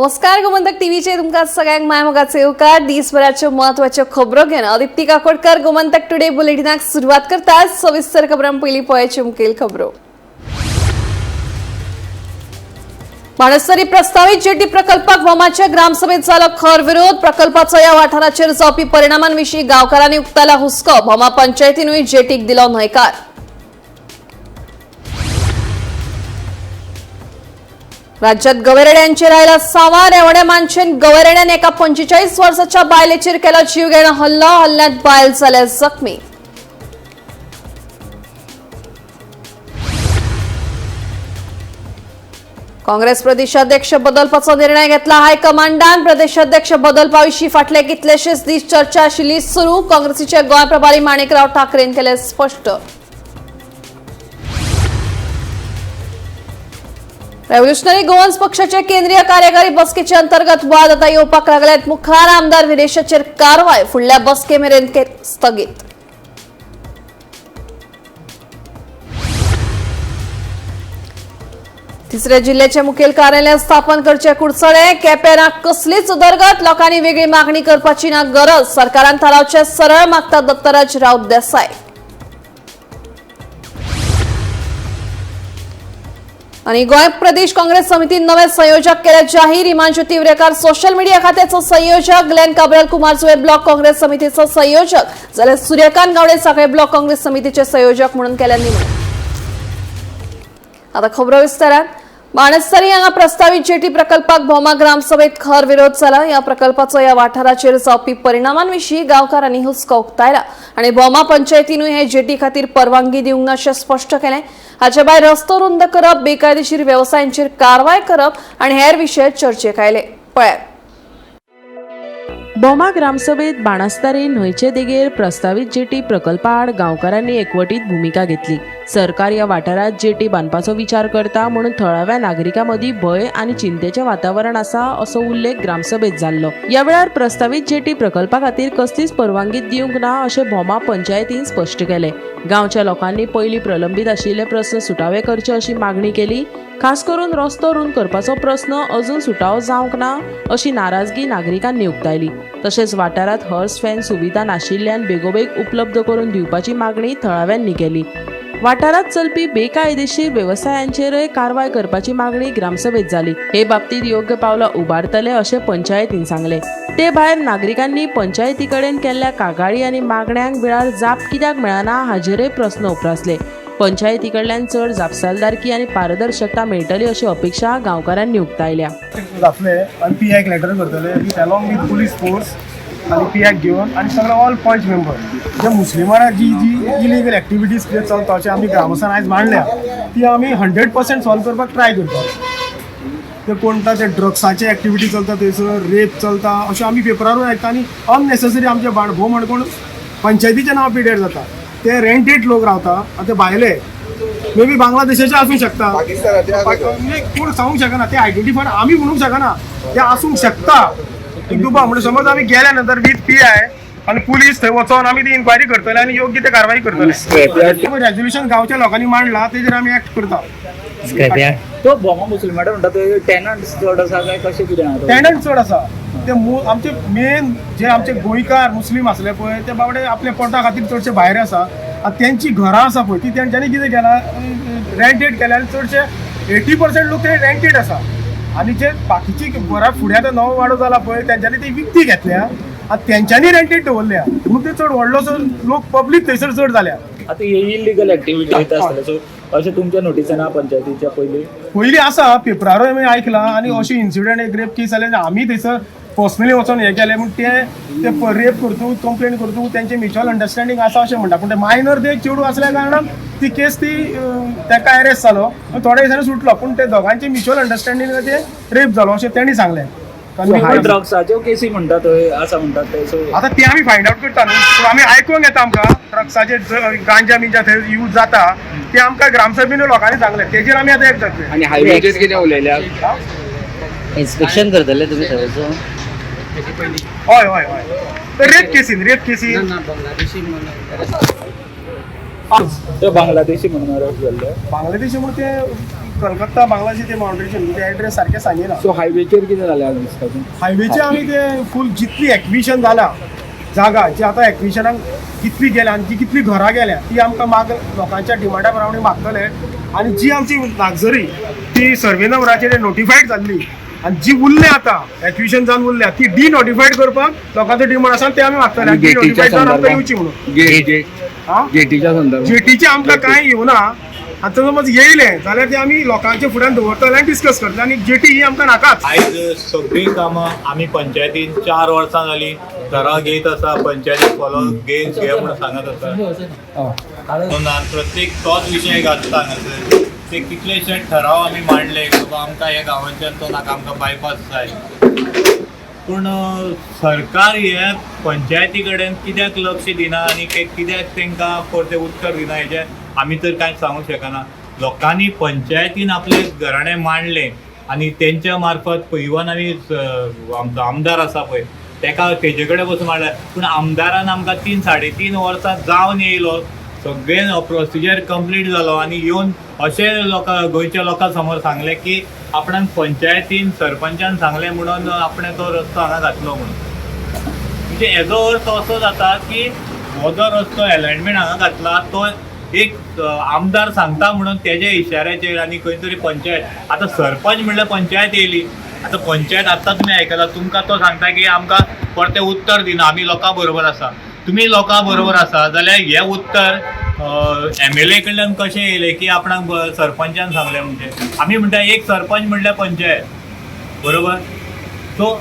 नमस्कार, गोमंतक टीव्हीचे तुमकां सगळ्यांक मायमोगाचे येवकार. दिसभराच्यो महत्वाच्यो खबरो घेवन हांव दीप्ती काकोडकर गोमंतक टुडे बुलेटिनाक सुरवात करता. सविस्तर खबरां पयलीं पळयाच्यो मुखेल खबरो. बाणस्तारी प्रस्तावित जेटी प्रकल्पाक भोमाच्या ग्रामसभेत जालो खर विरोध. प्रकल्पाचो ह्या वाठाराचेर जावपी परिणामांविशीं गांवकारांनी उक्तायला हुस्को. भोमा पंचायतीनूय जेटीक दिलो न्हयकार. राज्यात गवेरेड्यांचेर आयला सांवार. रेवड्या मानशेन गवेरेड्यान एका 45 वर्साच्या बायलेचेर केलो जीवघेणो हल्लो. हल्ल्यांत बायल जाल्या जखमी. काँग्रेस प्रदेशाध्यक्ष बदलपाचो निर्णय घेतला हायकमांडान. प्रदेशाध्यक्ष बदलपाविशीं फाटले कितलेशेच दीस चर्चा आशिल्ली सुरू. काँग्रेसीचे गोंय प्रभारी माणिकराव ठाकरेन केले स्पष्ट. रेव्होल्युशनरी गोवन्स पक्षाचे केंद्रीय कार्यकारी बसकेचे अंतर्गत वाद आता येवपाक लागल्यात. मुखार आमदार विरेशाचेर कारवाय फुडल्या बसके मेरेन स्थगीत. तिसऱ्या जिल्ह्याचे मुखेल कार्यालय स्थापन करचे कुडचडे. केपेंना कसलीच उदरगत, लोकांनी वेगळी मागणी करपाची ना गरज. सरकारान थारावचे सरळ, मागता दत्तराज राऊत देसाय. आणि गोंय प्रदेश काँग्रेस समितीन नवे संयोजक केले जाहीर. हिमांशु तिवरेकर सोशल मीडिया खात्याचो संयोजक, ग्लेन काब्राल कुमारजुवे ब्लॉक काँग्रेस समितीचो संयोजक जाल्यार सूर्यकांत गावडे सांखळे ब्लॉक काँग्रेस समितीचे संयोजक म्हणून केल्या नेमणूक. आता खबरो विस्तारान. बाणस्तारी हांगा प्रस्तावित जेटी प्रकल्पाक भोमा ग्रामसभेत खर विरोध जाला. ह्या प्रकल्पाचो ह्या वाठाराचेर जावपी परिणामांविशीं गांवकारांनी हुस्को उक्तायला आनी भोमा पंचायतीनूय हे जेटी खातीर परवानगी दिवंक ना अशें स्पश्ट केलें. हाचे भायर रस्तो रुंद करप, बेकायदेशीर वेवसायांचेर कारवाय करप आनी हेर विशय चर्चेक आयले. पळयात. भोमा ग्रामसभेत बाणस्तारी न्हंयचे देगेर प्रस्तावीत जेटी प्रकल्पा आड गांवकारांनी एकवटीत भुमिका घेतली. सरकार ह्या वाठारांत जेटी बांदपाचो विचार करता म्हणून थळाव्या नागरिकां मदीं भंय आनी चिंतेचें वातावरण आसा असो उल्लेख ग्रामसभेत जाल्लो. ह्या वेळार प्रस्तावीत जेटी प्रकल्पा खातीर कसलीच परवानगी दिवंक ना अशें भोमा पंचायतीन स्पश्ट केलें. गांवच्या लोकांनी पयलीं प्रलंबीत आशिल्ले प्रस्न सुटावे करचे अशी मागणी केली. खास करून रस्तो रुंद करपाचो प्रस्न अजून सुटावो जावंक ना अशी नाराजगी नागरिकांनी उक्तायली. तशेंच वाठारांत हर्स फॅन सुविधा नाशिल्ल्यान बेगोबेग उपलब्ध करून दिवपाची मागणी थळाव्यांनी केली. वाठारांत चलपी बेकायदेशीर वेवसायांचेरय कारवाय करपाची मागणी ग्रामसभेत जाली. हे बाबतीत योग्य पावलां उबारतले अशें पंचायतीन सांगलें. ते भायर नागरिकांनी पंचायती कडेन केल्ल्या कागाळी आनी मागण्यांक वेळार जाप कित्याक मेळना हाचेरय प्रस्न उप्रासले. पंचायती कडल्यान चड जापसालदारकी आनी पारदर्शकता मेळटली अशी अपेक्षा गांवकारांनी उक्तायल्या. जातले आनी पी आयक लेटर करतले with along with police force आनी पी आयक घेवन आनी सगळे ऑल पंच मेंबर. जे मुस्लिमां जी जी इलिगल एक्टिविटीज कितें चलता अशें आमी ग्रामस्थान आयज मांडल्या, ती आमी 100% सॉल्व करपाक ट्राय करता. ते कोणता ते ड्रग्साचे एक्टिविटी चलता, थंयसर रेप चलता अशें आमी पेपरारूय आयकता आनी अननेसेसरी आमचे भोव म्हणकोण पंचायतीचें नांव पिड्यार जाता. ते रेंटेड लोक रावता आनी ते भायले मे बी बांगलादेशाचे आसूंक शकता, म्हणजे कोण सांगूंक शकना. ते आयडेंटिफाय आमी म्हणूंक शकना, ते आसूंक शकता. एक दुबाव म्हणजे समज आमी गेल्या नंतर विथ पी I आनी पुलीस थंय वचोन आमी ती इन्क्वायरी करतले आनी योग्य ते कारवाई करतले. रेजोल्युशन गांवच्या लोकांनी मांडला, तेजेर आमी एक्ट करता. तो भोमा मुसलमान म्हणटा ते टेनंट चड आसा काय कशें कितें आहा तो? टेनंट चड आसा. ते आमचे मेन जे आमचे गोंयकार मुस्लीम आसले पळय, ते बाबडे आपल्या पोटा खातीर चडशे भायर आसा आनी तेंची घरां आसा पळय, ती तेंच्यांनी कितें केलां, रेंटेड केल्या आनी चडशे 80% लोक ते रेंटेड आसा. आनी जे बाकीची घरां फुडें आतां नवो वाडो जाला पळय, तेंच्यांनी ती विकती घेतल्या आनी तेंच्यांनी रेंटेड दवरल्या, म्हणून ते चड व्हडलोसो लोक पब्लीक थंयसर चड जाल्या. आतां हे इलिगल एक्टिविटी वयता आसतले, सो अशें तुमच्या नोटीसान पंचायतीच्या पयलीं? पयलीं आसा, पेपरारूय आमी आयकलां आनी अशें इन्सिडंट एक रेप केस जाले, आमी थंयसर पर्सनली वचोन हें केलें. पूण ते ते रेप करतू कंप्लेन करतू तेंचे म्युच्युअल अंडरस्टँडींग आसा अशें म्हणटा, पूण ते मायनर ते चेडूं आसल्या कारणान ती केस ती ताका अरेस्ट जालो, थोड्या दिसांनी सुटलो. पूण ते दोगांचे म्युच्युअल अंडरस्टँडींग ते रेप जालो अशें तेणी सांगलें. ड्रग्साच्यो केसी म्हणटा थंय आसा म्हणटात ते, सो आतां ते आमी फायंड आवट करता न्हू, पूण आमी आयकूंक येता आमकां ड्रग्साचे गांजा मिंजा थंय यूज जाता, ते आमकां ग्रामसभेन लोकांनी सांगलें, तेजेर आमी आतां एक जातले. आनी हायवेचेर कितें उलयल्या? इन्स्पेक्शन करतले तुमी थंय वचून? हय हय हय, ते रेप केसीन, रेप केसीन. ते बांगलादेशी म्हणून अरेस्ट जाल्ले. बांगलादेशी म्हणून ते कलकत्ता बांगलादेश ते बाउंड्रीचेर, ते एड्रेस सारकें सांगिना. सो हायवेचेर कितें जालें आज डिस्कशन? हायवेचे आमी ते फूल जितली एक्विशन जाला जागा, जी आतां एक्विशनाक कितली गेल्या आनी जी कितली घरां गेल्या ती आमकां माग लोकांच्या डिमांडा प्रमाणे मागतले. आनी जी आमची लागजरी ती सर्वे नंबराचेर नोटिफायड जाल्ली आनी जी उरल्या आतां एक्विशन जावन उरल्या ती डिनोटिफायड करपाक लोकांचो डिमांड आसा, ते आमी मागतले. आणि गेटीच्या डिनोटिफायड जावन आमकां संदर्भात? येवची म्हणून. गेट गेट हा, गेटीच्या संदर्भात? जेटीचे आमकां कांय येवना. आतां समज येयलें जाल्यार ते आमी लोकांच्या फुड्यान दवरतले आनी डिस्कस करतले. आनी जेटी ही आमकां नाकाच. आयज सगळीं कामां आमी पंचायतीन 4 वर्सां जाली ठराव घेत आसा, पंचायतीक फॉलो घे घे म्हणून सांगत आसा. ना, प्रत्येक तोच विशय घातला हांगासर. ते कितलेशे ठराव आमी मांडले की बाबा आमकां ह्या गांवांच्यान तो नाका, आमकां बायपास जाय. पूण सरकार हे पंचायती कडेन कित्याक लक्ष दिना आनी ते कित्याक तांकां परतें उत्तर दिना हेजें आमी तर कांय सांगूंक शकना. लोकांनी पंचायतीन आपलें घराणें मांडलें आनी तेंच्या मार्फत इवन आमी आमचो आमदार आसा पळय तेका तेजे कडेन पसून मांडलें, पूण आमदारान आमकां 3-3.5 वर्सां जावन येयलो, सगळें प्रोसिजर कंप्लीट जालो आनी येवन अशें लोकां गोंयच्या लोकां समोर सांगलें की आपणाक पंचायतीन सरपंचान सांगलें म्हणून आपणें तो रस्तो हांगा घातलो म्हणून. म्हणजे हेजो अर्थ असो जाता की हो जो रस्तो एलायनमेंट हांगा घातला तो एक आमदार सांगता म्हणून तेज्या इशाऱ्याचेर आनी खंय तरी पंचायत, आतां सरपंच म्हणल्यार पंचायत येयली. आतां पंचायत आतां तुमी आयकला, तुमकां तो सांगता की आमकां परतें उत्तर दिना, आमी लोकां बरोबर आसा. तुमी लोकां बरोबर आसा जाल्यार हें उत्तर एमएलए कडल्यान कशें येयलें की आपणाक सरपंचान सांगलें? म्हणजे आमी म्हणटा एक सरपंच म्हणल्यार पंचायत, बरोबर? सो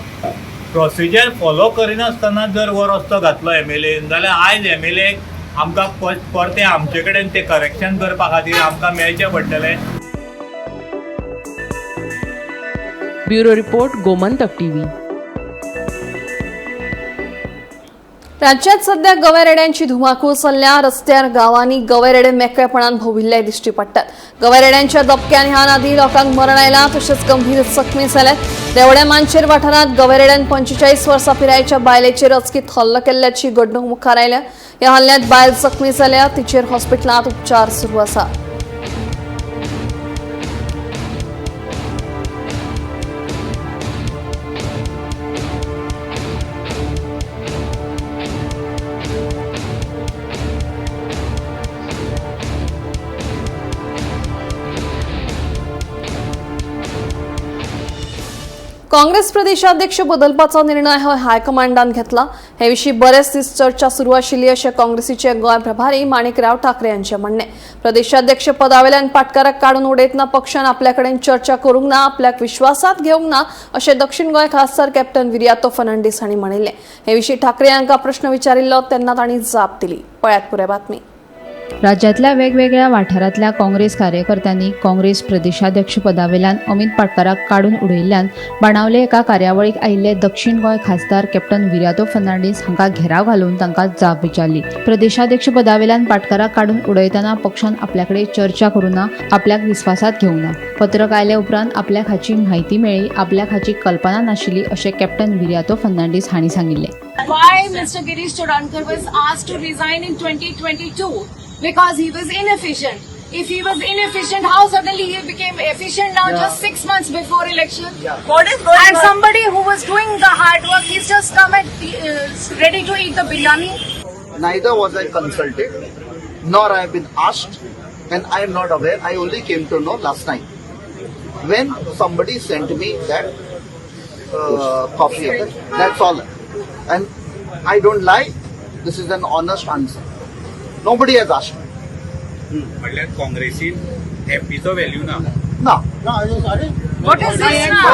प्रोसिजर फॉलो करिनासतना जर हो रस्तो घातलो एमएलएन जाल्यार आयज एमएलए आमकां परतें आमचे कडेन ते करेक्शन करपा खातीर आमकां मेळचें पडटलें. Bureau report, Gomantak TV. राज्यात सध्या गवे रेड्यांची धुमाकूळ चल्ल्या. रस्त्यार गांवांनी गवे रेडे मेकळेपणान भोविल्ले दिश्टी पडटात. गवे रेड्यांच्या दबक्यान ह्या आदी लोकांक मरण आयलां, तशेंच गंभीर जखमी जाल्यात. देवड्या मानशेर वाठारांत गवे रेड्यान 45 वर्सां पिरायेच्या बायलेचेर अचकीत हल्लो केल्ल्याची घडणूक मुखार आयल्या. ह्या हल्ल्यांत बायल जखमी जाल्या, तिचेर हॉस्पिटलांत उपचार सुरू आसा. काँग्रेस प्रदेशाध्यक्ष बदलपाचो निर्णय हो हायकमांडान घेतला. हे विशीं बरेच दीस चर्चा सुरू आशिल्ली अशें काँग्रेसीचे गोंय प्रभारी माणिकराव ठाकरे यांचे म्हणणें. प्रदेशाध्यक्ष पदावेल्यान पाटकाराक काडून उडयतना पक्षान आपल्या कडेन चर्चा करूंक ना, आपल्याक विश्वासात घेवंक ना अशें दक्षिण गोंय खासदार कॅप्टन विरियातो फर्नांडीस हांणी म्हणिल्लें. हे विशीं ठाकरे हांकां प्रश्न विचारिल्लो तेन्ना तांणी जाप दिली. पळयात पुराय बातमी. राज्यांतल्या वेगवेगळ्या वाठारांतल्या काँग्रेस कार्यकर्त्यांनी काँग्रेस प्रदेशाध्यक्ष पदावेल्यान अमित पाटकाराक काडून उडयिल्ल्यान बाणावले एका कार्यावळीक आयिल्ले दक्षिण गोंय खासदार कॅप्टन विर्यातो फर्नांडीस हांकां घेराव घालून तांकां जाप विचारली. प्रदेशाध्यक्ष पदावेल्यान पाटकाराक काडून उडयतना पक्षान आपल्याकडे चर्चा करूं ना, आपल्याक विस्वासात घेवंक ना. पत्रक आयले उपरांत आपल्याक हाची म्हायती मेळ्ळी, आपल्याक हाची कल्पना नाशिल्ली अशें कॅप्टन विर्यातो फर्नांडीस हांणी सांगिल्लें. Why Mr. Girish Chodankar was asked to resign in 2022? Because he was inefficient. If he was inefficient, how suddenly he became efficient now, just 6 months before election? What is going And on? Somebody who was doing the hard work, he's just come and ready to eat the biryani. Neither was I consulted, nor I have been asked, and I am not aware. I only came to know last night when somebody sent me that copy of it. That's all. And I don't lie. This is an honest answer. Nobody has asked me. म्हणल्यार काँग्रेसीन एमपीचो value ना. No. What is this now?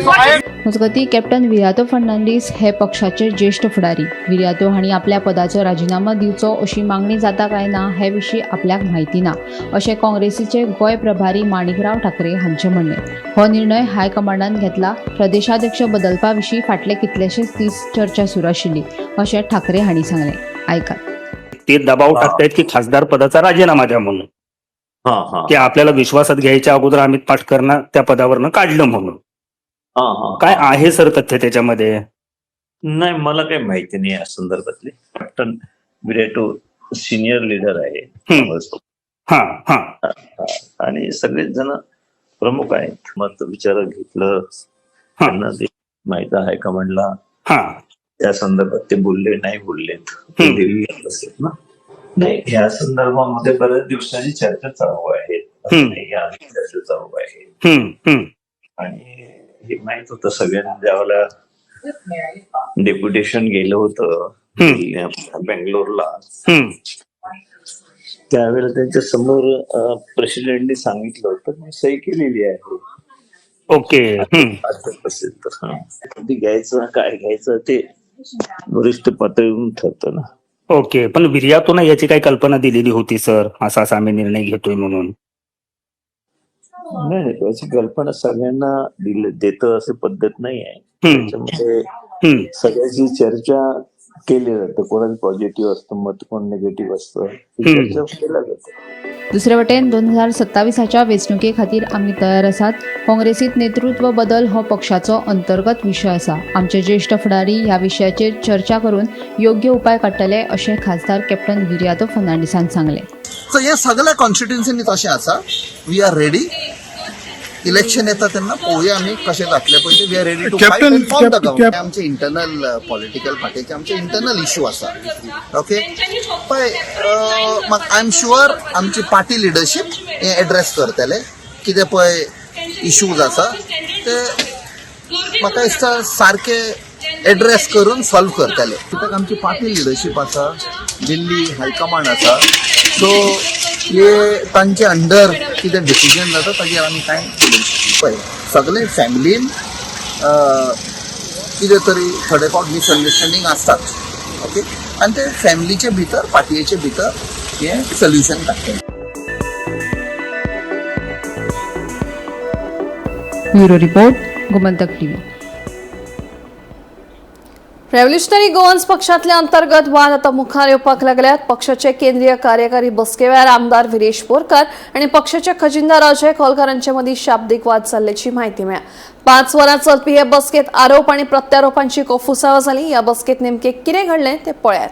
What is मजगतीं, captain Viriato Fernandes हे पक्षाचे ज्येश्ठ फुडारी. विर्यातो हांणी आपल्या पदाचो राजिनामो दिवचो अशी मागणी जाता काय ना हे विशीं आपल्याक म्हायती ना अशें काँग्रेसीचे गोंय प्रभारी माणिकराव ठाकरे हांचें म्हणणें. हो निर्णय हायकमांडान घेतला. प्रदेशाध्यक्ष बदलपा विशीं फाटले कितलेशेच दीस चर्चा सुरू आशिल्ली अशें ठाकरे हांणी सांगलें. आयकात. ते दबाव टाकतायत की खासदार पदाचा राजीनामा द्या म्हणून, हा हा की आपल्याला विश्वासात घ्यायच्या अगोदर अमित पाटकरना त्या पदावरनं काढलं म्हणून. हा हा काय आहे सर तथ्य त्याच्यामध्ये? नाही, मला काही माहिती नाही या संदर्भातली. कॅप्टन विरेटो सिनियर लीडर आहे हा हा आणि सगळेच जण प्रमुख आहेत. मत विचारात घेतलं त्यांना, ते माहित आहे हायकमांडला, त्या संदर्भात ते बोलले नाही बोललेत, ते दिल्लीत असेल ना. नाही, ह्या संदर्भामध्ये बऱ्याच दिवसांची चर्चा चालू आहे, असं नाही, आधी चर्चा चालू आहे आणि हे माहित होतं सगळ्यांना. ज्यावेळेला डेप्युटेशन गेलं होतं बेंगलोरला, त्यावेळेला त्यांच्या समोर प्रेसिडेंटनी सांगितलं होतं, मी सही केलेली आहे. असेल तर कधी घ्यायचं, काय घ्यायचं ते वरिष्ठ पातळीवरून ठरतं ना. ओके, पण विर्यातोना याची काही कल्पना दिलेली होती सर, असा असा आम्ही निर्णय घेतोय म्हणून? नाही, त्याची कल्पना सगळ्यांना दिलं देतं अशी पद्धत नाही आहे. त्याच्यामध्ये सगळ्याची चर्चा केली जाते. कोणाचं पॉझिटिव्ह असतं मत, कोण निगेटिव्ह असतं, ही चर्चा केल्या जाते. दुसरे वटेन 2027च्या वेंचणुके खातीर आमी तयार आसात. काँग्रेसीत नेतृत्व बदल हो पक्षाचो अंतर्गत विशय आसा. आमचे ज्येष्ठ फुडारी ह्या विशयाचेर चर्चा करून योग्य उपाय काडटले, अशें खासदार कॅप्टन विरियातो फर्नांडीसान सांगलें. सो हे सगळ्या कॉन्स्टिट्युन्सीनी तशें आसा. We are ready. Election येता तेन्ना पळोवया आमी कशें जातलें पळय ते. We are ready to fight and form the government. आमचे इंटरनल पॉलिटिकल पार्टीचे आमचे इंटरनल इशू आसा. ओके, पळय, I am sure आमची पार्टी लिडरशीप हे एड्रेस करतले. कितें पळय इशूज आसा ते म्हाका दिसता सारके एड्रेस करून सॉल्व करतले, कित्याक आमची पार्टी लिडरशीप आसा, दिल्ली हायकमांड आसा. सो हे तांचे अंडर कितें डिसिजन जाता ताजेर आमी कांय उलोवंक शकना. पळय, सगळे फॅमिलीन कितें तरी थोडे फावट मिसअंडरस्टँडींग आसतात. ओके, आनी ते फॅमिलीचे भितर, पार्टयेचे भितर हें सोल्युशन काडटले. Bureau report, Gomantak TV. Revolutionary Goans पक्षातले अंतर्गत वाद आता मुखार येवपाक लागल्यात. पक्षाचे केंद्रीय कार्यकारी बसके वेळार आमदार विरेश बोरकार आनी पक्षाचे खजिनदार अजय खोलकार हांचे मदीं शाब्दीक वाद जाल्ल्याची म्हायती मेळ्ळ्या. 5 वरां चलपी हे बसकेत आरोप आनी प्रत्यारोपांची कोफुसाव जाली. ह्या बसकेत नेमके कितें घडलें तें पळयात.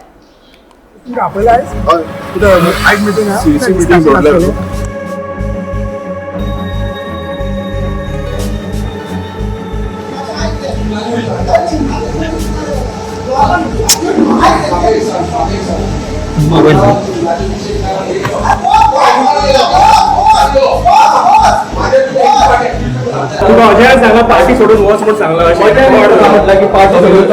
तुका अजय सांगला पार्टी सोडून वच म्हूण सांगला, म्हटलं की पार्टी सोडून.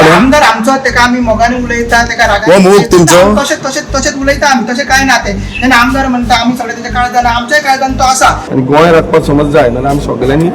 आमदार आमचो, तेका आमी मोगान उलयता, तेका रागान तशें तशें तशेंच उलयता आमी, तशें कांय ना तें. तेन्ना आमदार म्हणटा आमी सगळे तेच्या काळजान, आमच्याय काळजान तो आसा. आनी गोंय राखपाक समज जाय नाल्यार आमी सगळ्यांनी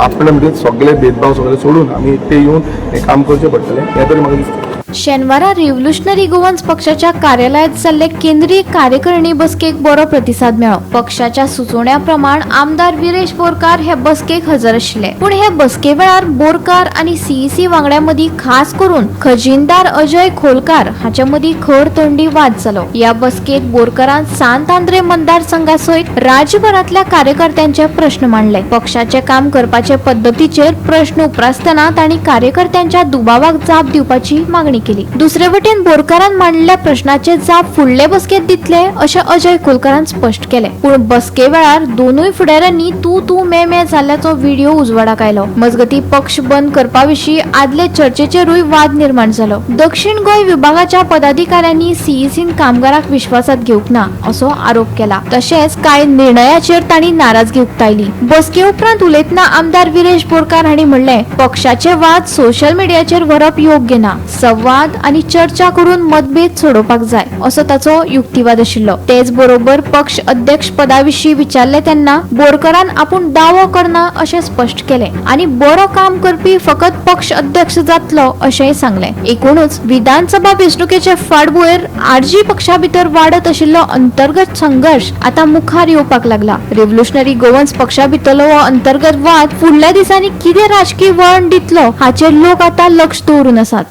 आपले म्हणजे सगळे भेदभाव सगळे सोडून आमी एकटे येवन हें काम करचें पडटलें, हें तरी म्हाका दिसता. शेनवारा रेव्होल्युशनरी गोवन्स पक्षाच्या कार्यालयात जाल्ले केंद्रीय कार्यकारिणी बसकेक बरो प्रतिसाद मेळ्ळो. पक्षाच्या सुचोवण्या प्रमाण आमदार विरेश बोरकार हे बसकेक हजर आशिल्ले. पूण हे बसके वेळार बोरकार आनी सीईसी वांगड्या मदीं खास करून खजिनदार अजय खोलकार हाचे मदीं खर तोंडी वाद जालो. ह्या बसकेत बोरकारान सांत आंद्रे मतदारसंघा सयत राज्यभरांतल्या कार्यकर्त्यांचे प्रश्न मांडले. पक्षाचे काम करपाचे पद्दतीचेर प्रश्न उप्रासतना तांणी कार्यकर्त्यांच्या दुबावाक जाप दिवपाची मागणी तांणी केली. दुसरे वटेन बोरकारान मांडलेल्या प्रश्नाचे जाप फुडले बसकेत दितले अशें अजय खोलकारान स्पश्ट केले. पूण बसके वेळार दोनूय फुडाऱ्यांनी तू तू मे मे जाल्ल्याचो व्हिडिओ उजवाडाक आयलो. मजगती पक्ष बंद करपा विशीं आदले चर्चेचेरूय वाद निर्माण जालो. दक्षिण गोंय विभागाच्या पदाधिकाऱ्यांनी सीईसीन कामगारांक विश्वासात घेवंक ना असो आरोप केला. तशेंच कांय निर्णयाचेर तांणी नाराजगी उक्तायली. बसके उपरांत उलयतना आमदार विरेश बोरकार हांणी म्हणलें, पक्षाचे वाद सोशल मिडियाचेर व्हरप योग्य ना. संवाद आनी चर्चा करून मतभेद सोडोवपाक जाय असो ताचो युक्तिवाद आशिल्लो. तेच बरोबर पक्ष अध्यक्ष पदाविशीं विचारले तेन्ना बोरकारान आपूण दावो करना अशें स्पश्ट केलें आनी बरो काम करपी फकत पक्ष अध्यक्ष जातलो अशेंय सांगलें. एकूणच विधानसभा वेंचणुकेचे फाटभुंयेर आरजी पक्षा भितर वाडत आशिल्लो अंतर्गत संघर्ष आता मुखार येवपाक लागला. रेव्होल्युशनरी गोवन्स पक्षा भितरलो हो अंतर्गत वाद फुडल्या दिसांनी कितें राजकीय वळण दितलो हाचेर लोक आता लक्ष दवरून आसात.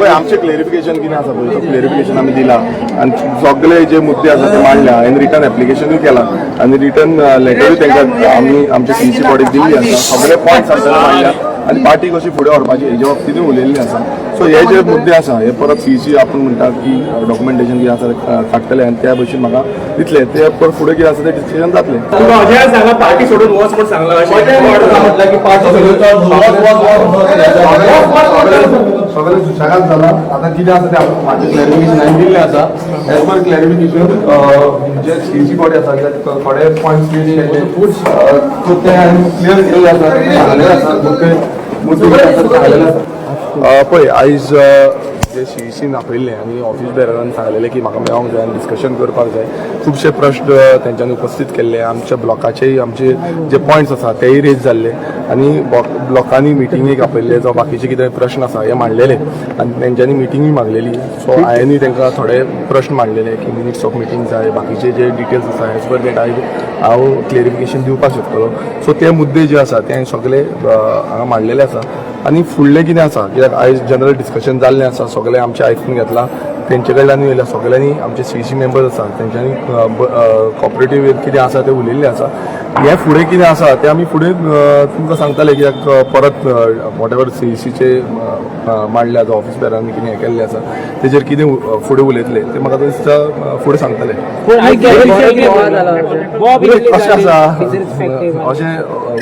आमचें क्लेरिफिकेशन कितें आसा पळय, तो क्लेरिफिकेशन आमी दिला आनी सगळे जे मुद्दे आसा ते मांडल्या. हांवें रिटर्न एप्लिकेशनूय केलां आनी रिटर्न लेटरूय तांकां आमी आमच्या सीईसी बॉडीक दिल्ली आसा. सगळे पॉयंट्स आमच्यानी मांडल्या आनी पार्टी कशी फुडें व्हरपाची हेजे बाबतींतूय उलयल्ली आसा. सो हे जे मुद्दे आसा हे परत सीईसी आपूण म्हणटा की डॉक्युमेंटेशन कितें आसा ते काडटले आनी त्या भशेन म्हाका दितले. ते परत फुडें कितें आसा तें डिसिजन जातलें. पार्टी सोडून वच म्हूण सांगला. सगळें सुशेगाद जाला. आतां कितें आसा तें म्हाजें क्लॅरिफिकेशन हांवें दिल्लें आसा. एज पर क्लॅरिफिकेशन जे सीईसी बॉडी आसा कित्याक थोडे पॉयंट्स केले ते हांवें क्लियर केल्ले आसा, सांगलेले आसा, मुद्दे सांगलेले आसा. पळय आयज जे सीईसीन आपयल्लें आनी ऑफिस बेररान सांगलेलें की म्हाका मेळोंक जाय आनी डिस्कशन करपाक जाय. खुबशे प्रश्न तेंच्यांनी उपस्थीत केल्ले. आमच्या ब्लॉकाचेय आमचे जे पॉयंट्स आसा तेय रेज जाल्ले आनी ब्लॉकांनी मिटिंगेक आपयल्ले, जावं बाकीचे कितें प्रश्न आसा हे मांडलेले आनी तेंच्यांनी मिटिंगूय मागलेली. सो हांवेंय तांकां थोडे प्रश्न मांडलेले की मिनिट्स ऑफ मिटींग जाय, बाकीचे जे डिटेल्स आसा एज पर that हांव क्लेरिफिकेशन दिवपाक शकतलो. सो ते मुद्दे जे आसा ते हांवें सगळे हांगा मांडलेले आसा. आनी फुडलें कितें आसा कित्याक आयज जनरल डिस्कशन जाल्लें आसा, सगळें आमचें आयकून घेतलां तेंचे कडल्यानूय येयल्या, सगळ्यांनी आमचे सीईसी मेंबर्स आसा तेंच्यांनी कॉपरेटीव कितें आसा तें उलयल्लें आसा. हें फुडें कितें आसा तें आमी फुडें तुमकां सांगतले कित्याक परत what ever सीईसीचे मांडल्या जावं ऑफिस बेरांनी कितें हें केल्लें आसा तेजेर कितें फुडें उलयतले तें म्हाका दिसता फुडें सांगतले. कशें आसा अशें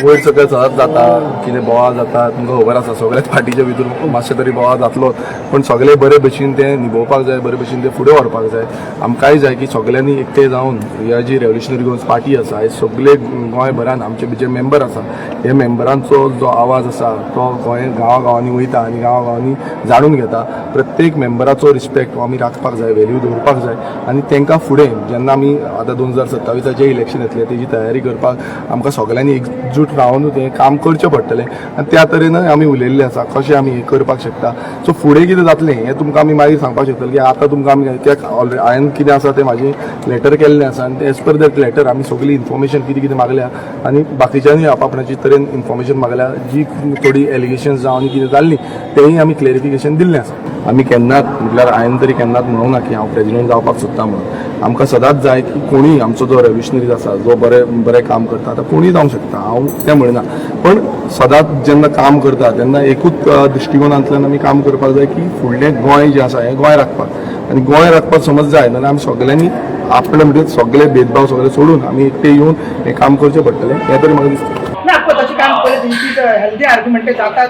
वयर सकयल सदांच जाता, कितें बोवाळ जाता तुमकां खबर आसा. सगळ्याच पार्टीच्या भितर मातशें तरी बोवाळ जातलो, पूण सगळे बरे भशेन तें निभोवपाक जाय, बरे भशेन तें फुडें व्हरपाक जाय. आमकांय जाय की सगळ्यांनी एकटे जावन ह्या जी रेव्होल्युशनरी गोवन्स पार्टी आसा हे सगळे गोंयभरान आमचे जे मेंबर आसा हे मेंबरांचो जो आवाज आसा तो गोंय गांवागांवांनी वयता आनी गांवागांवांनी जाणून घेता. प्रत्येक मेंबराचो रिस्पेक्ट आमी राखपाक जाय, व्हॅल्यू दवरपाक जाय आनी तांकां फुडें जेन्ना आमी आतां 2027 इलेक्शन येतलें तेजी तयारी करपाक आमकां सगळ्यांनी एकजूट रावनूच हें काम करचें पडटलें आनी त्या तरेनय आमी उलयल्लें आसा कशें आमी हें करपाक शकता. सो फुडें कितें जातलें हें तुमकां आमी मागीर सांगपाक शकतले की आतां तुमकां आमी कित्याक ऑलरेडी हांवें कितें आसा तें म्हाजें लेटर केल्लें आसा आनी एज पर that letter आमी सगळी इन्फॉर्मेशन कितें कितें मागल्या आनी बाकीच्यांनी आपणाची तरेन इन्फॉर्मेशन मागल्या. जी थोडी एलिगेशन्स जावं आनी कितें जाल्लीं तेंय आमी क्लेरिफिकेशन दिल्लें आसा. आमी केन्नाच म्हटल्यार हांवें तरी केन्नाच म्हणूंक ना की हांव प्रेजिडेंट जावपाक सोदता म्हणून. आमकां सदांच जाय की कोणूय आमचो जो रेव्होल्युशनरीज आसा जो बरें बरें काम करता आतां कोणूय जावंक शकता, हांव तें म्हणिना, पण सदांच जेन्ना काम करता तेन्ना एकूच दृश्टिकोनांतल्यान आमी काम करपाक जाय की फुडलें गोंय जें आसा हें गोंय राखपाक. आनी गोंय राखपाक समज जाय नाल्यार आमी सगळ्यांनी आपले म्हणजे सगळे भेदभाव सगळे सोडून आमी एकटे येवन हें काम करचें पडटलें हें तरी म्हाका दिसता. ना तशें काम पळय तेंची हेल्दी आर्ग्युमेंट जातात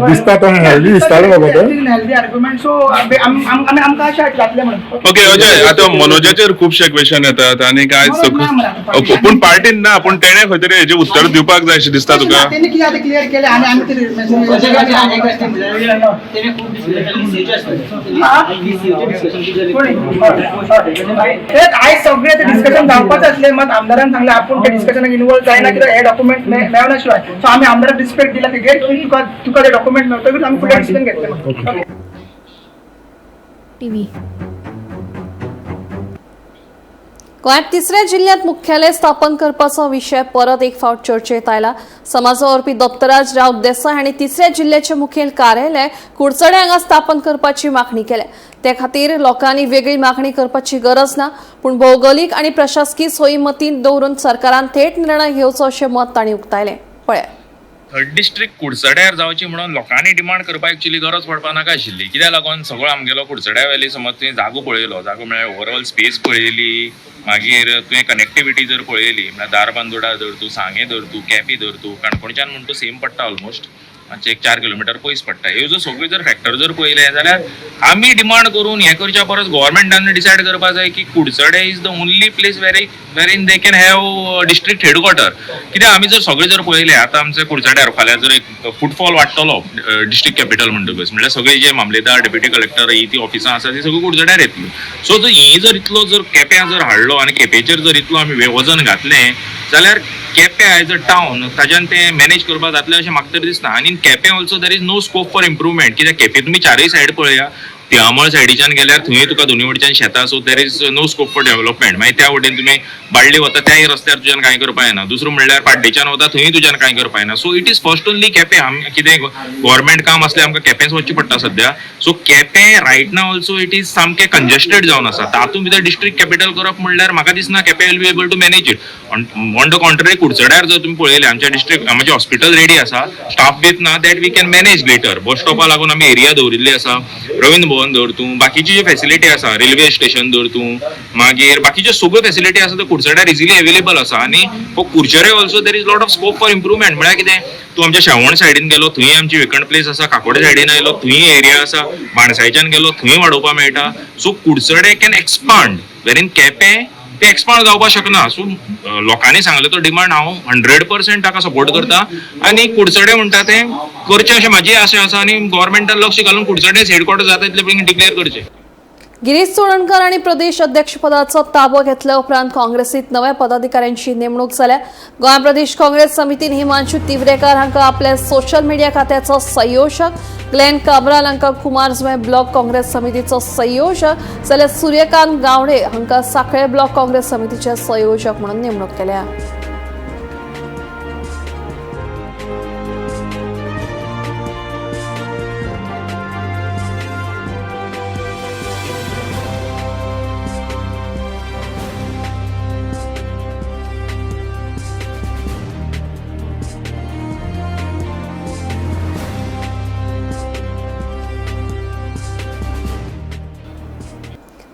दिसता तो हेल्दी दिसतालें म्हाका तें हेल्दी आर्ग्युमेंट. सो आमी आमकां अशें जातलें म्हणून. ओके अजय, आतां मनोजाचेर खुबशे क्वेश्चन येतात आनी काय पूण पार्टीन ना, पूण तेणें खंय तरी हेजें उत्तर दिवपाक जाय अशें दिसता तुका? तेणी कितें आतां क्लियर केलें आनी आमी ते आयज सगळें ते डिस्कशन जावपाचें आसलें, मात आमदारान सांगलें आपूण ते डिस्कशनाक इनवॉल्व जायना कित्याक हे डॉक्युमेंट मेळना शिवाय. सो आमी आमदाराक रिस्पेक्ट दिला तेगेर तुका ते डॉक्युमेंट मेळटकीच आमी फुडलें डिसिजन घेतलें. टीव्ही गोंयांत तिसऱ्या जिल्ह्यात मुख्यालय स्थापन करपाचो विशय परत एक फावट चर्चेत आयला. समाज वावुरपी दत्तराज राऊत देसाय हांणी तिसऱ्या जिल्ह्याचे मुखेल कार्यालय कुडचडें हांगा स्थापन करपाची मागणी केल्या. ते खातीर लोकांनी वेगळी मागणी करपाची गरज ना, पूण भौगोलिक आनी प्रशासकी सोयी मतींत दवरून सरकारान थेट निर्णय घेवचो अशें मत तांणी उक्तायलें. पळया. थर्ड डिस्ट्रिक्ट कुडचड्यार जावची म्हणून लोकांनी डिमांड करपाक एक्चुअली गरज पडपा नाका आशिल्ली. कित्याक लागून सगळो आमगेलो कुडचड्या वेली समज तुवें जागो पळयलो, जागो म्हळ्यार ओवरऑल स्पेस पळयली, मागीर तुवें कनेक्टिविटी जर पळयली म्हळ्यार धारबांदोडा धर तूं, सांगें धर तूं, केपी धर तूं, काणकोणच्यान म्हण तूं सेम पडटा ऑलमोस्ट, मातशें एक 4 किलोमिटर पयस पडटा. ह्यो जर सगळ्यो जर फॅक्टर जर पळयले जाल्यार आमी डिमांड करून हें करच्या परस गोवोरमेंटान डिसायड करपा जाय की Curchorem is the only place wherein they can have district headquarter. कित्याक आमी जर सगळें जर पळयलें आतां आमच्या कुडचड्यार फाल्यां जर एक फुटफॉल वाडटलो डिस्ट्रिक्ट कॅपिटल म्हणटकच, म्हणल्यार सगळे जे मामलेदार, डेप्युटी कलेक्टर, ही ती ऑफिसां आसा ती सगळीं कुडचड्यार येतली. सो जर ही जर इतलो जर केप्यां जर हाडलो आनी केपेचेर जर इतलो आमी वजन घातलें जाल्यार केपें एज अ टावन ताज्यान तें मॅनेज करपाक जातलें अशें म्हाका तरी दिसना. आनी Quepem also there is no scope for improvement. कित्याक केपें तुमी चारय सायड पळया, तिळामळ सायडीच्यान गेल्यार थंय तुका दोनूय वटेच्यान शेतां, so there is no scope for development. मागीर त्या वटेन तुमी बाळ्ळी वता त्याय रस्त्यार तुज्यान कांय करपा येना, दुसरो म्हणल्यार पाड्डेच्यान वता थंय तुज्यान कांय करपा येना. So it is first only Quepem. आमी कितें गव्हर्मेंट काम आसलें आमकां केपेंच वचचें पडटा सद्या. So Quepem right now also it is सामकें कंजेस्टेड जावन आसा. तातूंत भितर डिस्ट्रिक्ट कॅपिटल करप म्हणल्यार म्हाका दिसना Quepem will be able to manage it. On the contrary कुडचड्यार जर तुमी पळयलें आमच्या डिस्ट्रिक्ट आमचें हॉस्पिटल रेडी आसा, स्टाफ बीत ना, that we can manage later. बस स्टॉपा लागून आमी एरिया दवरिल्ली आसा, रवींद्र भवन धर तूं, बाकीची जी फॅसिलिटी आसा, रेल्वे स्टेशन धर तूं, मागीर बाकीच्यो सगळ्यो फॅसिलिटी आसा त्यो कुडचड्यार इजिली अवेलेबल आसा. आनी for Curchorem also there is lot of scope for improvement. म्हळ्यार कितें, तूं आमच्या शेवण सायडीन गेलो थंय आमची वेकंट प्लेस आसा, काकोडे सायडीन आयलो थंय एरिया आसा, बाणसायच्यान गेलो थंय वाडोवपाक मेळटा. So Curchorem can expand wherein Quepem ते एक्सपांड जावपाक शकना. सो लोकांनी सांगलें तो डिमांड हांव 100% ताका सपोर्ट करता आनी कुडचडे म्हणटा तें करचें अशें म्हाजी आशा आसा आनी गव्हर्मेंटान लक्ष घालून कुडचडेच हेडक्वॉर्टर जाता तितले बेगीन डिक्लेअर करचें. गिरीश चोडणकर आणि प्रदेश अध्यक्षपदाचो ताबो घेतल्या उपरांत काँग्रेसीत नव्या पदाधिकाऱ्यांची नेमणूक जाल्या. गोंय प्रदेश काँग्रेस समितीन हिमांशु तिवरेकर हांकां आपल्या सोशल मिडिया खात्याचो संयोजक, ग्लेन काब्राल हांकां कुमारजुंवें ब्लॉक काँग्रेस समितीचो संयोजक जाल्यार सूर्यकांत गावडे हांकां सांखळे ब्लॉक काँग्रेस समितीचे संयोजक म्हणून नेमणूक केल्या.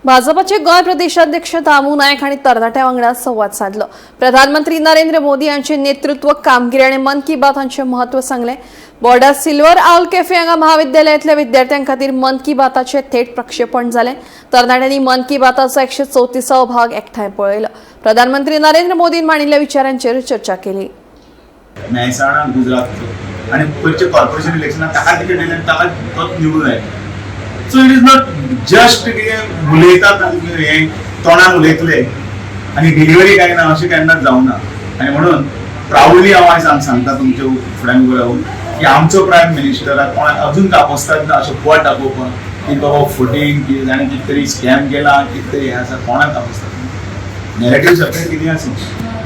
भाजपाचे गोंय प्रदेशाध्यक्ष दामू नायक हांणी तरणाट्या वांगडा संवाद साधलो. प्रधानमंत्री नरेंद्र मोदी हांचे नेतृत्व, कामगिरी आनी मन की बात हांचें म्हत्व सांगलें. बोर्डा सिल्वर आउल कॅफे हांगा महाविद्यालयांतल्या विद्यार्थ्यां खातीर मन की बाताचें थेट प्रक्षेपण जालें. तरणाट्यांनी मन की बाताचो 134वो भाग एकठांय पळयलो. प्रधानमंत्री नरेंद्र मोदीन मांडिल्ल्या विचारांचेर चर्चा केली. मेहसाणा गुजरात आनी पयरचे कॉर्पोरेशन इलेक्शनाक ताका तिकेट दिलें आनी ताका तोच निवडून आयलो. So it is not just कितें उलयतात हें तोंडान उलयतले आनी डिलिव्हरी कांय ना अशें केन्नाच जावना. आनी म्हणून प्रावडली हांव आयज सांगता तुमच्या फुड्यान उबो रावन की आमचो प्रायम मिनिस्टराक कोणाक अजून कापोस्ताद ना अशें बोट दाखोवपाक की बाबा फटींग की जाणें कितें तरी स्कॅम केला कितें तरी हें आसा, कोणाक कापोस्ताद. नॅरेटीव सगळें कितें आसूं,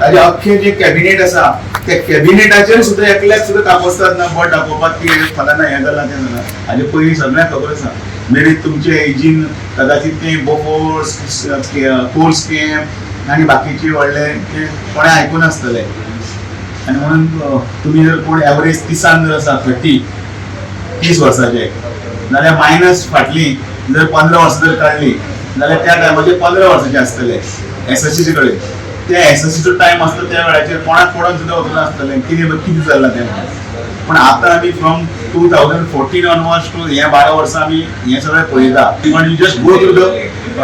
ताजें अख्खें जें कॅबिनेट आसा त्या कॅबिनेटाचेर सुद्दां एकल्याक सुद्दां कापोस्ताद ना बोट दाखोवपाक की फलाना हें जालां तें जालां. हाजे पयलीं सगळ्यांक खबर आसा. मे बी तुमचे एजीन कदाचित ते बोफोर्स कोर स्कॅम आनी बाकीचे व्हडले ते कोणें आयकून आसतले. आनी म्हणून तुमी जर कोण एवरेज 30 जर आसा 30 वर्साचे जाल्यार मायनस फाटली जर 15 वर्सां जर काडली जाल्यार त्या टायमाचेर 15 वर्साचे आसतले एसएससीचे कडेन. त्या एसएससीचो टायम आसता त्या वेळाचेर कोणाक कोणाक सुद्दां वचून आसतलें कितें कितें चल्लां तें. पण आतां आमी फ्रॉम 2014 ऑनवर्ड्स टू हे 12 वर्सां आमी हें सगळें पळयता. पण you just go through the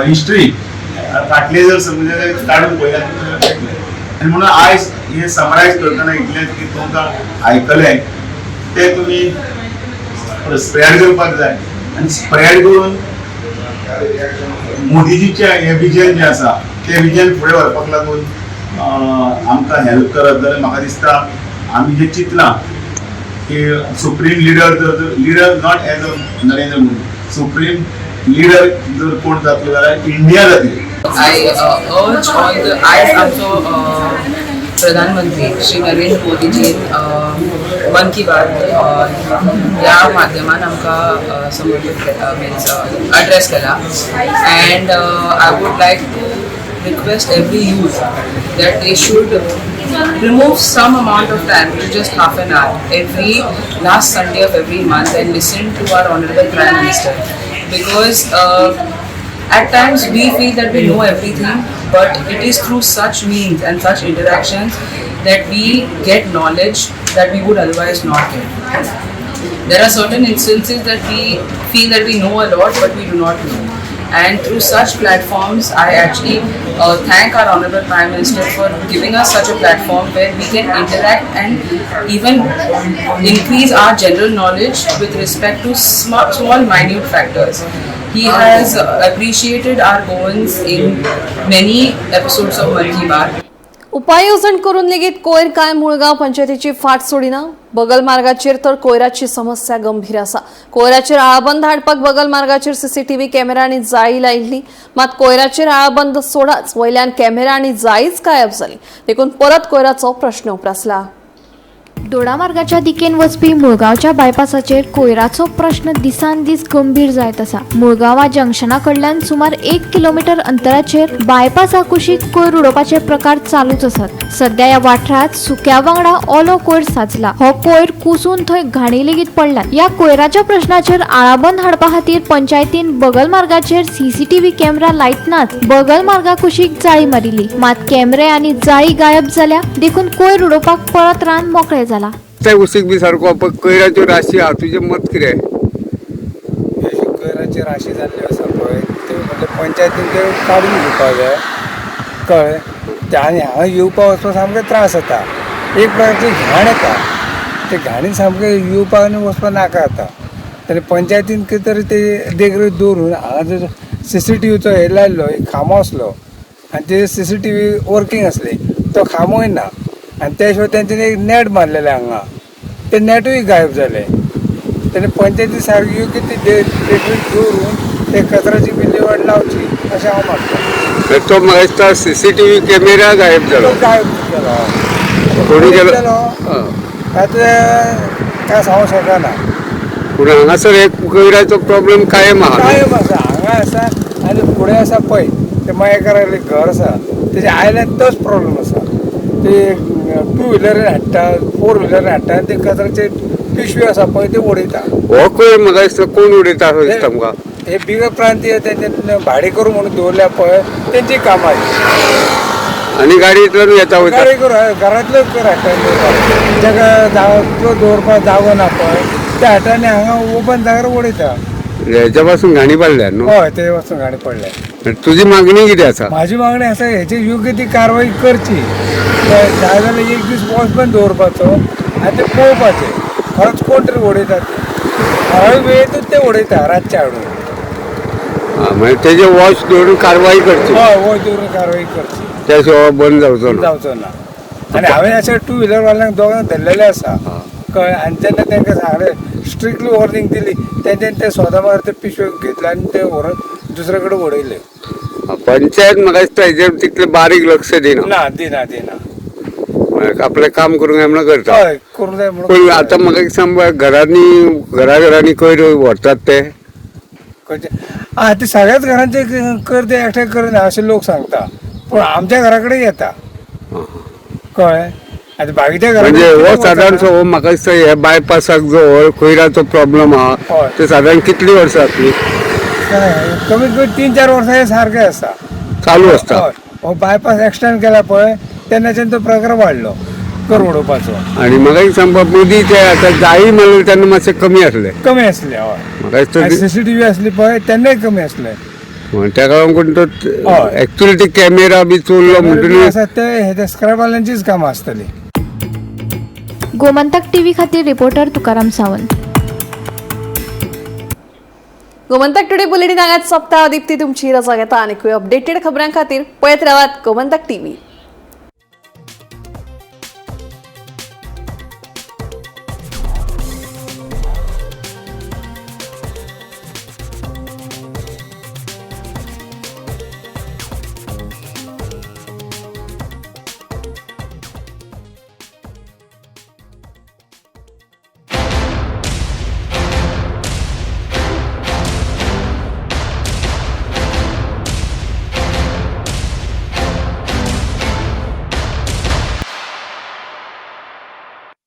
history फाटले जर समज काडून पळयल्यार तुमकां. आनी म्हणून आयज हें समरायज करतना इतलेंच की तुमकां आयकलें तें तुमी स्प्रेड करपाक जाय आनी स्प्रेड करून मोदीजीचें हें विजन जें आसा तें विजन फुडें व्हरपाक लागून आमकां हेल्प करत जाल्यार म्हाका दिसता आमी जें चिंतलां की सुप्रीम लिडर जर leader not as a Narendra Modi, supreme leader जर कोण जातलो जाल्यार इंडिया जातली. I urge all the आयज आमचो प्रधानमंत्री श्री नरेंद्र मोदीजीन मन की बात ह्या माध्यमान आमकां संबोधीत केला, मिन्स एड्रेस केला. And I would like to request every youth that they should remove some amount of time, which is just half an hour, every last Sunday of every month and listen to our Honorable Prime Minister. Because at times we feel that we know everything, but it is through such means and such interactions that we get knowledge that we would otherwise not get. There are certain instances that we feel that we know a lot, but we do not know. And through such platforms, I actually thank our Honorable Prime Minister for giving us such a platform where we can interact and even increase our general knowledge with respect to small, small minute factors. He has appreciated our Goans in many episodes of Man Ki Baat. उपाय येवजण करून लेगीत कोयर काय मुळगाव पंचायतीची फाट सोडिना. बगल मार्गाचेर तर कोयराची समस्या गंभीर आसा. कोयराचेर आळाबंद हाडपाक बगल मार्गाचेर सीसीटीव्ही कॅमेरा आनी जाळी लायिल्ली, मात कोयराचेर आळाबंद सोडाच वयल्यान कॅमेरा आनी जाळीच गायब जाली. देखून परत कोयराचो प्रश्न उप्रासला. दोडामार्गाच्या दिकेन वचपी मुळगांवच्या बायपासाचेर कोयराचो प्रश्न दिसान दीस गंभीर जायत आसा. मुळगांवा जंक्शना कडल्यान सुमार 1 किलोमीटर अंतराचेर बायपासा कुशीक कोयर उडोवपाचे प्रकार चालूच आसात. सध्या ह्या वाठारांत सुक्या वांगडा ओलो कोयर साचला. हो कोयर कुसून थंय घाणी लेगीत पडल्या. ह्या कोयराच्या प्रश्नाचेर आळाबंद हाडपा खातीर पंचायतीन बगल मार्गाचेर सीसीटीव्ही कॅमेरा लायतनाच बगल मार्गा कुशीक जाळी मारिल्ली, मात कॅमेरे आनी जाळी गायब जाल्या. देखून कोयर उडोवपाक परत रान मोकळें जाला. उसीक बी सारको कोयराच्यो राशी आहा, तुजें मत कितें? कोयराची राशी जाल्ल्यो आसा पळय, त्यो म्हणल्यार पंचायतीन त्यो काडून घेवपाक जाय, कळ्ळें? ते आनी हांगा येवपा वचपाक सामके त्रास जाता. एक प्रकारची घाण येता, ते घाणीन सामकें येवपाक आनी वचपाक नाका जाता. आनी पंचायतीन कितें तरी ते देखरेख दवरून हांगा जर सीसीटीव्हीचो हे लायल्लो एक खांबो आसलो आनी ते सीसीटीव्ही वर्कींग आसली, तो खांबोय ना. आनी त्या शिवाय तेंच्यांनी एक नॅट मारलेलें हांगा, ते नॅटूय गायब जालें. तेन्ना पंचायती सारकी योग्य ती देखरेख दवरून ते कचऱ्याची विल्हेवाट लावची अशें हांव मागता. तो म्हाका दिसता सीसीटीव्ही कॅमेरा गायब जालो. गायब जालो कोणी केलो आतां काय सांगूंक शकना. पूण हांगासर एक कोयराचो प्रॉब्लेम कायम आहा. कायम आसा, हांगा आसा आनी फुडें आसा पळय ते मयेकारालें घर आसा, तेज्या आयल्यान तोच प्रॉब्लेम आसा. ते टू व्हिलर हाडटा, फोर व्हिलर हाडटा आनी ते कचऱ्याचे पिशवी आसा पळय ते उडयता. हो कोयर म्हाका दिसता कोण उडयता असो दिसता आमकां. हे बिगर प्रांतीय तेंचे भाडे करून म्हणून दवरल्या पळय तेंची कामां. आनी गाडयेंतल्यान येता वयता, गाडी करून घरांतलो कोयर हाडटा, जाका जागो दवरपाक जागो ना पळय त्या हाडटा आनी हांगा ओपन जाग्यार उडयता. हेच्या पासून घाणी पडल्या न्हू? हय, तेजे पासून घाणी पडल्या. तुजी मागणी कितें आसा? म्हाजी मागणी आसा हेची योग्य ती कारवाय करची. जाय जाल्यार एक दीस वॉचमॅन दवरपाचो आनी ते पळोवपाचें खरोच कोण तरी उडयतात. हय, वेळेतूच ते उडयता रातचे हाडून. म्हणजे तेजे वॉच दवरून कारवाय करची. हय, वॉच दवरून कारवाय करची, त्या शिवाय बंद जावचो ना. जावचो ना. आनी हांवें अशें टू व्हिलरवाल्यांक दोगांक धरलेले आसा, कळ्ळें? आनी तेन्ना तांकां सांगलें, स्ट्रिक्टली वॉर्निंग दिली. तेंच्यांनी ते स्वता मागीर ते पिशव्यो घेतले आनी ते व्हरून दुसरे कडेन उडयले. पंचायत म्हाका दिसता हेजेर तितलें बारीक लक्ष दिना. ना, दिना दिना. आपलें काम करूंक जाय म्हणून करता. हय, करूंक जाय म्हणून. पूण आतां म्हाका एक सांग, घरांनी घराघरांनी कोयर व्हरतात ते आं, ते सगळ्याच घरांचे कर ते एकठांय करना अशें लोक सांगता, पूण आमच्या घरा कडेन येता, कळ्ळें? आतां बाकीच्या घरा म्हणजे हो सादारणसो हो म्हाका दिसता हे बायपासाक जो हो कोयराचो प्रॉब्लम आहा ते सादारण कितलीं वर्सां जातलीं? कमीत कमी 3-4 वर्सां हे सारकें आसा, चालू आसता. हो बायपास एक्सटेंड केला पळय तेन्नाच्यान तो प्रकार वाडलो कर उडोवपाचो. आनी म्हाका एक सांगपा मदीं ते आतां जाळी मारले तेन्ना मातशें कमी आसलें. कमी आसलें, हय. म्हाका दिसता सीसीटीव्ही आसली पळय तेन्नाय कमी आसलें. ताका लागून तो एक्चुअली ते कॅमेरा बी चोरलो म्हणटकीर आसा ते हे स्क्रॅपवाल्यांचीच कामां आसतलीं. गोमंतक टीव्ही खातीर reporter Tukaram Sawant. Gomantak today bulletin हांगाच सोंपता. दीप्ती तुमची रजा घेता आनी अपडेटेड खबरां खातीर पळयत रावात गोमंतक टीव्ही.